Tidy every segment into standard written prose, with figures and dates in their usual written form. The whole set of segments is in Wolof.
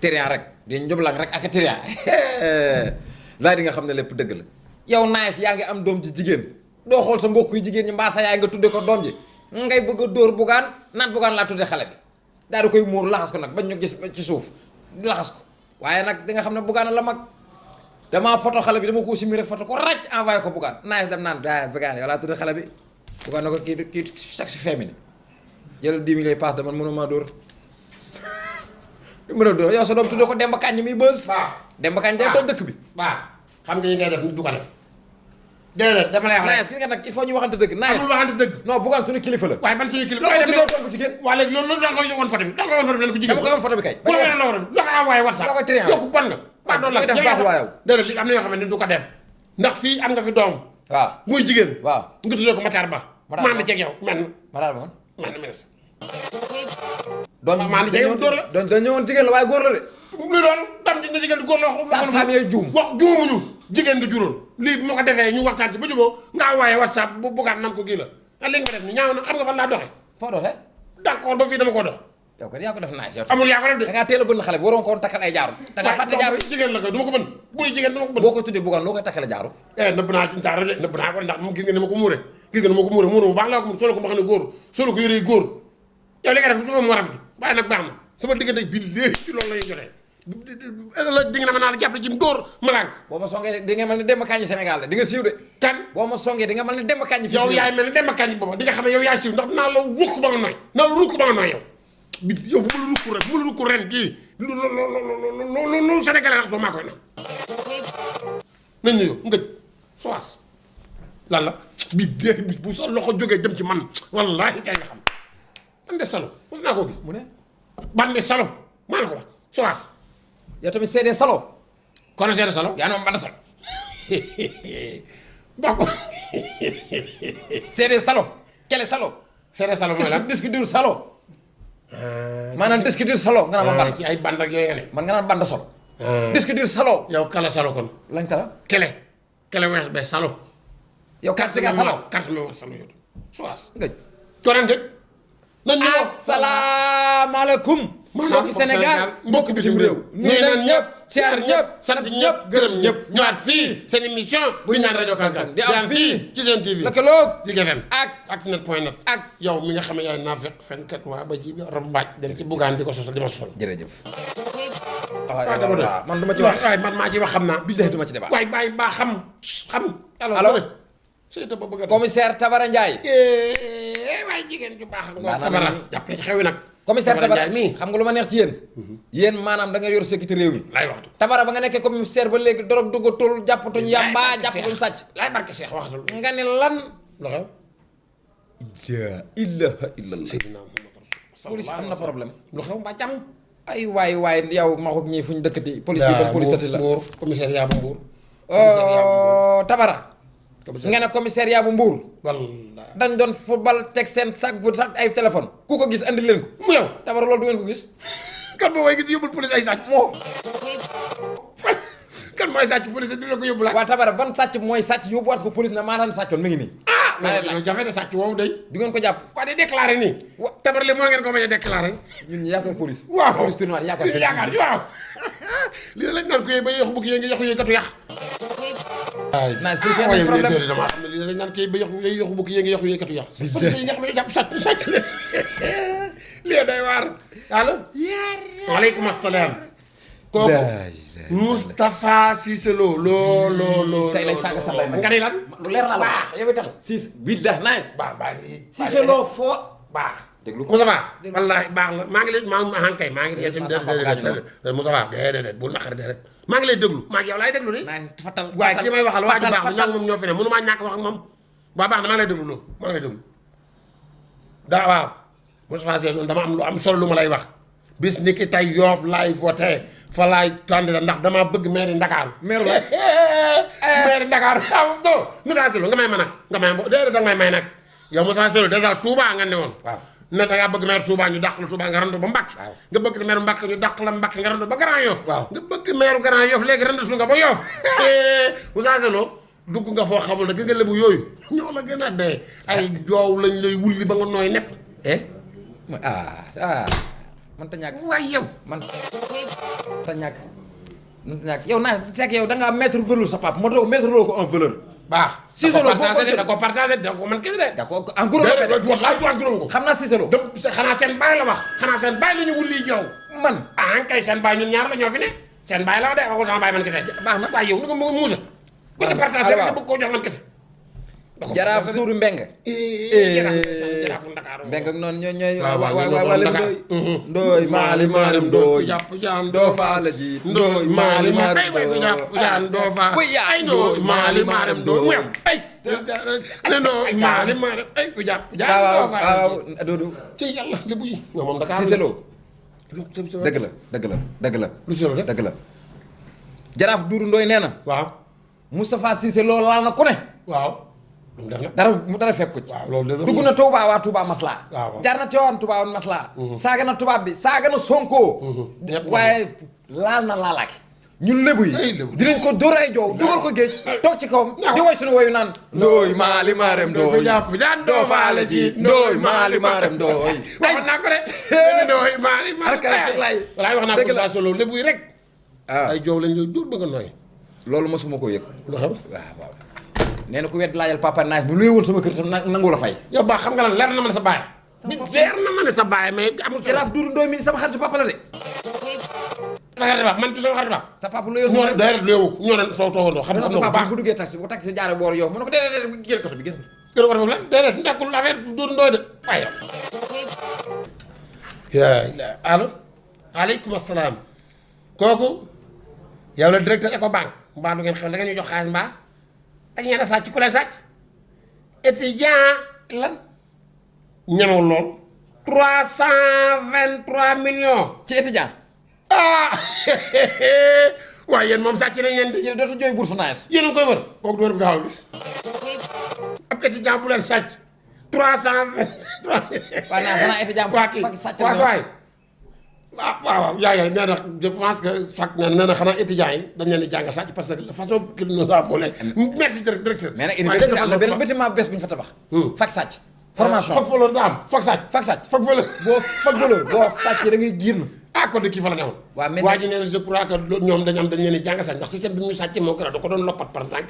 térian rek di njublang rek ak térian laa di nga xam ne lépp dëgg la yow naes yaa ngi am doom ji jigéen doo xool sa mbokk yu jigéen ñi mbaa sa yaay nga tudde ko doom ji ngay bëgg a dóor bugaan naan bugaan laa tudde xale bi daal di koy muur laxas ko nag bañ ñu gis ci suuf laxas ko waaye nag di nga xam ne bugaan la mag damaa photo xale bi dama ko simi rek photo ko ràcc envoyé ko bugaan naes dem naan daa bugaan yow laa tudde xale bi bugaan na ko kii sexe féminin jël 10 000 lay passe man mënuma dóor mën a dóor yow sa doom tudde ko Demba Kañ mi bës Demba Kañ day toj dëkk bi waaw xam nga yi ngay def nit du ko def déedéet dama lay wax naes ki nga nag il faut ñu waxante dëgg naes amul waxante dëgg non bugaan suñu kilifa la waaye ban suñu kilifa loo ko tuddee doom bu jigéen waa léegi loolu da nga koy woon photo bi da nga koy woon photo bi leen ko jigéen dama koy woon photo bi kay ku la woon la waroon da nga envoyé WhatsApp loo koy triant yow ku bon nga waa doon la koy def baaxul waa yow déedéet li am na yoo xam ne du ko def ndax fii am nga fi doom waaw muy jigéen waaw nga tuddee ko Matar Ba maa ngi ceeg yow ma daal moom man ministre doom maa ngi ceeg yow góor la doon ñëwoon jigéen la waaye góor la de lu doon dam di na jigéen di góor la wax sa femme yooyu juum wax juumuñu jigéen nga juróon lii bu ma ko defee ñu waxtaan ci ba juboo nga envoyé WhatsApp bu buggaat nan ko kii la ah li nga ma def ni ñaaw na xam nga fan laa doxee foo doxee d'accord ba fii dama ko dox yow kat yaa ko def naaj yow amul yaa ko def de da ngaa teel a bënn xale bi waroon ko woon takkal ay jaaru da ngaa fàtte jaaru jigéen la koy du ma ko mën buy jigéen du ma ko mën boo ko tuddee buggaan loo koy takkale jaaru nëbb naa ci ntaara de nëbb naa ko ndax gis nga ni ma ko muure gis nga ni ma ko muure muure bu baax laa ko muur solo ko ma xam ne góor solo ko yëree góor yow li nga def du ma moo rafet waaye nag baax na sama diggante bi léegi ci loolu lay jotee la di nga ne ma naa la jàppale jim dóor malaan boo ma songee di nga mel ni Demba Kañ Sénégal de di nga siiw de kan boo ma songee di nga mel ni Demba Kañ fii yow yaay mel ni Demba Kañ booba di nga xam ne yow yaay siiw ndax naa la rukk ba nga nooy naa la rukk ba nga nooy yow bi yow bu ma la rukk rek bu ma la rukk ren kii lu Sénégalais rax soo maa koy naan nañ ne yow ngëj soas lan la bi dee bi bu sa loxo jógee jëm ci man wallaahi kay nga xam bande salo mos naa koo gis mu ne bande salo maa la ko wax soas yow tamit seede salo kon seede salo yaa noonu bande salo ba ko seede salo kele salo seede salo mooy lan disque dur salo maanaam disque dur salo nga naan ma band ci ay band ak yooyu nga ne man nga naan band solo disque dur salo yow kala salo kon lañ kala kele USB salo yow carte nga salo carte mémoire salo yow soas ngëj coran ngëj nañ ñu asalaamaaleykum mbokki Sénégal mbokki bitim réew nuyu nañ ñëpp siyaar ñëpp sant ñëpp gërëm ñëpp ñëwaat fii seen émission bu ñu naan rajo Kankan di am fii ci seen TV lëkkaloog Zik FM ak net point net ak yow mi nga xam ne yaay naa fenkat waa ba ji rambaaj dem ci buggaan di ko sosal di ma sosal jërëjëf waaw man duma ci wax waaye man maa ci wax xam naa billahi duma ci débat waaye bàyyi baa xam allo seyta ba bëgg a commissaire Tabara Ndiaye waaye jigéen ju baax nga Tabara jàppale ci xewi nag commissaire Tabara mii xam nga lu ma neex ci yéen maanaam da nga yor sécurité réew mi laay waxtu Tabara ba nga nekkee commissaire ba léegi dorog duggatul jàppatuñ yamba jàppatuñ sàcc laay barke Seex waxatul nga ne lan lu xew la ilaha illallah Seydina Muhammad Rasul police am na problème lu xew mbaa jàmm ay waay yow maxuk ñii fuñ dëkkati police bi ban police ati la Mbuur commissariat bu Mbuur Tabara nga ne commissariat bu Mbuur wallaay dañ doon football teg seen sac bu sax ay téléphone ku ko gis andi leen ko mu yow Tabara loolu du ngeen ko gis kan boo way gis yóbbul police ay sàcc moo kan mooy sàcc police dina ko yóbbu la waa Tabara ban sàcc mooy sàcc yóbbuwaat ko police na maanaam sàccoon mi ngi nii mais jafe de sàcc woowu day du ngeen ko jàpp waa de déclaré nii Tabara li moo ngeen ko bañ a déclaré ñun ñu yaakaar police waaw police tournoir yaakaar seen yaakaar waaw lii lañ naan ko yee ba yéexu bugg yée ngi yaxu yee katu yax waay naa police am problème dama xam ne lii lañ naan ko yee ba yéexu bugg yée ngi yaxu yee katu yax police yi nga xam ne jàpp sàcc lii day waar allo waaleykum asalaam kooku Moustapha Cissé Lo loo tey lay saaga sa ndey nga ni lan lu leer naa la baax yow itam siis billah nice baax Cissé Lo foo baax déglu ko Moustapha wallaahi baax la maa ngi lay maa kay maa ngi déedéet Moustapha déedéet bul naqari déedéet maa ngi lay déglu maa ngi yow laay déglu ni fatal waaye ki may waxal waaju baax ñoo moom ñoo fi ne mënu maa ñàkk wax ak moom waa baax na maa ngi lay déglu loo maa ngi lay déglu daa waaw Moustapha Cissé Lo dama am lu am solo lu ma lay wax bis ni ki tey Yoff laay voté fa laay candidat ndax damaa bëgg maire Ndakaaru maire la maire Ndakaaru waaw do Moustapha Cissé Lo nga may ma nag nga may déedéet danga may nag yow Moustapha Cissé Lo dèjà Touba nga ne woon waaw ne da ngaa bëgg maire Touba ñu dàq la Touba nga randu ba Mbàkke nga bëgg maire Mbàkke ñu dàq la Mbàkke nga randu ba Grand Yoff nga bëgg maire Grand Yoff léegi randu su nga ba Yoff Moustapha Cissé Lo dugg nga foo xamul ne gëgële bu yooyu ñoo la gën a dee ay joow lañ lay wulli ba nga nooy nepp man ta ñàkk waaye yow. man ta ñàkk man ta ñàkk yow naa fekk yow da ngaa mettre valeur sa papa ma doog mettre loo ko en valeur. baax Cissé Lo da ko partagé da ko man kese de. da ko en gros wallaay du en gros ko. xam naa Cissé Lo. xanaa seen baay la wax xanaa seen baay la ñu wulli ñëw. man ah kay seen baay ñun ñaar la ñoo fi ne seen baay la wax de waxul sama baay man kese. baax na waaye yow ni ko muusa. ku ci partagé rek bëgg koo jox man kese. jaraaf Duudu Mbeng. jaraafu Ndakaaru. Mbeng ak noonu ñooy. waaw ndooy maali maaram ndooy. jàpp jaan doo faa la jiit. ndooy maali maaram ndooy. jàpp jaan doo faa. ay ndooy maali maaram ndooy mu ay. ndooy maali maaram ay ku jàpp jaan doo faa. waaw Duudu. ci yàlla lébu yi. nga moom Dakar Cissé Lo. dëgg la dëgg la dëgg la. lu Cissé Lo def dëgg la. jaraaf Duudu Ndooy nee na. waaw. Moustapha Cissé Lo laal na ku ne. waaw. lu mu def nag. dara fekk ko ci. waaw loolu de dugg na Touba waa Touba Masla. waaw jaar na Tiwaawan Touba woon Masla. saaga na tubaab bi saaga na Sonko. waaye laal na laalaake. ñun lébu yi. dinañ ko dóor ay joow dugal ko géej. toog ci kawam di woy suñu woyu naan. ndooy maali maarem ndooy. doo faale ji ndooy maali maarem ndooy. waxoon naa ko de. ndooy maali maarem ndooy. walaay wax naa ko Cissé Lo lébu yi rek. ay joow lañ lay dóor ba nga nooy. loolu mosuma ko yëg. lu xam waaw. nee na ku wedd laajal papa naaj mu luy woon sama kër tam nangu la fay. yow baax xam nga lan leer na ma ne sa baay. leer na ma ne sa baay mais amul jaraaf Duudu Ndooy mi sama xaritu papa la de. sa xaritu papa man du sama xaritu papa. sa papa lu yow. ñoo ne day rek lu yow ñoo ne soo toogandoo xam nga sa bu papa baax. bu duggee taxi bu taxi jaare boor yow mu ne ko déedéet génn koto bi génn. kër war boobu lan déedéet nekkul affaire Duudu Ndooy de waaye yow. yaa allo. aleykum asalaam. kooku. yow la directeur Ecobank. mbaa du ngeen xam da ngeen ñu jox xaalis mbaa. ak ñenn sàcc ku leen sàcc. étudiant lan. ñemewul lool. 323 millions. ci étudiant. ah waaye yéen moom sàcc nañ leen di. yéen dootu jooy bourse naes. yéen a ngi koy wër. kooku du wër bu gaaw a gis. ab étudiant bu leen sàcc. 323. waaw naa xanaa étudiant bu fekk sàcc la waay waaw yaay nee na je pense que fak nee na xanaa étudiants yi dañ leen di jàng sàcc parce que la façon qu'il nous a volé. merci directeur. mais nag université am na benn bâtiment bees bu ñu fa tabax. fak sàcc. formation fak valeur daa am fak sàcc. fak sàcc fak valeur. boo fak valeur boo sàccee da ngay génn. ah kon de kii fa la newoon. waaw mais waa ji nee na je crois que ñoom dañ leen di jàng sàcc ndax système bi ñu sàcc moo gën a da ko doon loppat par ndànk.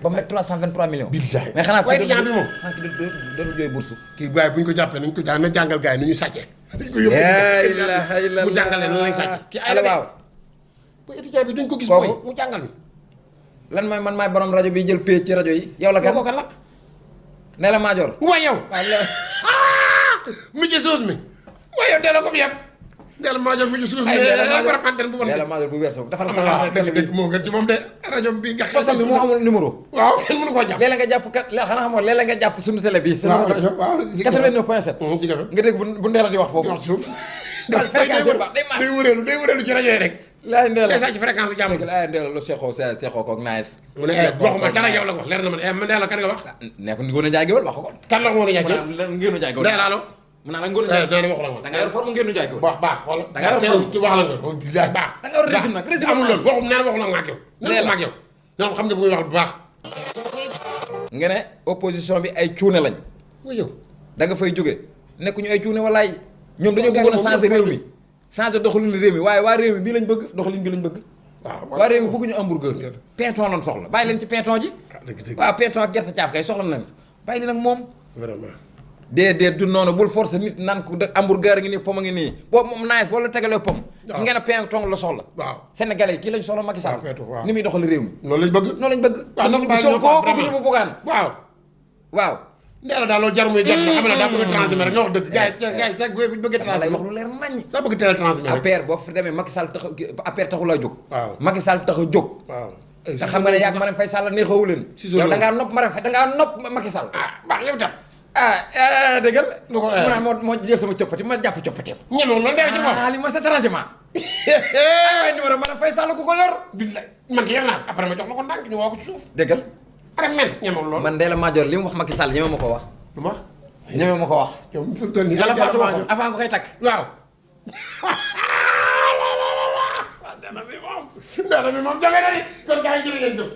ba mu nekk 323 millions. billaay mais xanaa waaye étudiant bi moom. doon jooy bourse. kii gars yi bu ñu ko jàppee nañ ko jàng na jàngal gars yi nu ñu sàccee. dañ ko yóbbu mu jàngale nan lañ sàcc. kii ay la waaw. bu étudiant bi duñ ko gis. kooku booy mu jàngal ni. lan mooy man maay borom rajo bi jël pay ci rajo yi. yow la kan kooku kan la. ne la Maajoor. waaye yow. waaw mi ci suuf mi. waaye yow delloo ko fi yëpp. delloo Maajoor mi ci suuf mi. borom antenne bu bon. ne la Maajoor bu weesoo dafa la waaw dëgg moo gën ci moom de rajo bi nga xam. posam bi moo amul numéro. waaw kenn mënu koo jàpp. léeg-léeg nga jàpp kat xanaa xamoo léeg-léeg nga jàpp suñu télé bii. waaw rajo waaw 89.7. ci gafe. nga dégg bu Ndella di wax foofu. wax suuf. fréquence yi baax day wëreelu ci rajo yi rek. laay Ndella day sàcc fréquence bi jàmm. laay Ndella lu seexoo koog nice. mu ne waxuma dara yow la ko wax leer na ma ne Ndella kan nga wax. ne ko Ngoné Ndiaye Géwél wax ko. kan la ko woon a jaajëf. Ngoné Ndiaye Géwél. Ndella allo. mu naan la Ngoné Ndiaye nee na waxu la ma. da nga yor forme Ngoné Ndiaye Géwél. baax xool. da nga yor forme ci wax la nga. bilaay baax. da nga yor régime nag régime amul loolu waxum nee na waxu la ma ak yow. nee na ma ak yow. ñoom xam nga bu muy wax bu baax. nga ne opposition bi ay cuune lañ. oui yow. da nga fay jóge nekkuñu ay cuune walaay ñoom dañoo bëggoon a changer réew mi changer doxalin réew mi waaye waa réew mi bii lañ bëgg doxalin bi lañ bëgg. waa réew mi bëgguñu hamburger pinton lañ soxla bàyyi leen ci pinton ji. waaw pinton ak gerte caaf kay soxla nañ bàyyi leen ak moom. vraiment. déedéet du noonu bul forcer nit naan ko de hamburger ngi nii pom a ngi nii boobu moom nice boo la tegalee pom. waaw ngeen a pinton la soxla. waaw Sénégalais yi kii lañ soxla Macky Sall. waaw ni muy doxal réew mi. noonu lañ bëgg. noonu lañ bëgg. waaw bëgguñu bu Sonko bëgguñu bu Bougane. waaw. Ndella daal loolu jar muy jot na xam ne daa bëgg a transmettre rek nga wax dëgg gars yi sax bu bëgg a lay wax transmettre lu leer nañ. daa bëgg teel a transmettre rek. APR boo fi demee Macky Sall tax APR taxu laa jóg. waaw Macky Sall tax a jóg. waaw. te xam nga ne yaa ngi Marème Faye Sall neexawu leen. yow da ngaa nopp Marème Faye da ngaa nopp Macky Sall. ah baax yow tam. dëggal. lu ko mu naan moo jël sama coppati ma jàpp coppateem. ñemewul loolu dee ci moom. li ma sa transhumant. waaye numéro Marème Faye Sall ku ko yor. billaay man ki yor naa ko après ma jox la ko ndànk ñu woo ko ci suuf. dëggal. ak men ñemewul loolu. man Ndella Madior li mu wax Macky Sall ñeme ma ko wax. lu ma. ñeme ma ko wax. yow fi mu toll nii yàlla fàttali ma ko avant nga koy takk. waaw. Ndella bi moom jóge na ni kon gars yi jërë ngeen jëf.